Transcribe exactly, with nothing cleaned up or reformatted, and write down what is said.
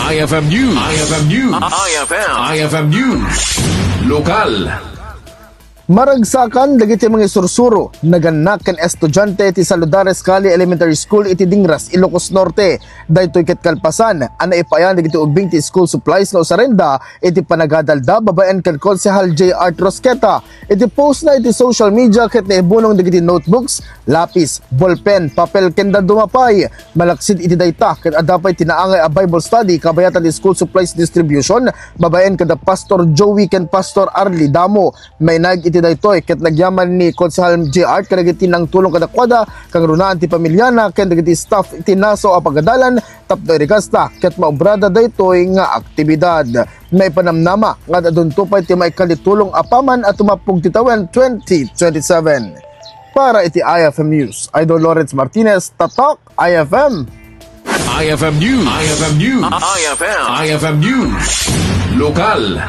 I F M News. I F M News. I F M. I F M News. Lokal. Maragsakan dagiti mangisursuro, nagannak ken estudiante ti Saludares Calle Elementary School iti Dingras, Ilocos Norte. Daytoy ket kalpasan a naipayan dagiti ubbing ti school supplies nga usarenda iti panagadalda babaen ken Konsehal J Art Rosqueta. Iti post na iti social media ket naibunong dagiti notebooks, lapis, ballpen, papel ken dadduma pay. Malaksid iti dayta ket adda pay ti naangay a Bible study kabayatan ti school supplies distribution babaen kada Pastor Joey ken Pastor Arlie Damo. Mainaig iti daytoy ket nagyaman ni Konsehal J Art kadagiti nangtulong kadakuada, kangrunaan ti pamilyana ken dagiti staff iti nasao a pagadalan tapno irikasta ket maubrada daytoy nga aktibidad. Maipanamnama nga adda dunto pay ti maikkan ti tulong a paman a tumapog ti tawen twenty twenty-seven. Para iti I F M News, Idol Lawrence Martinez, Tatak I F M. I F M News. I F M News. I F M. I F M News. Lokal.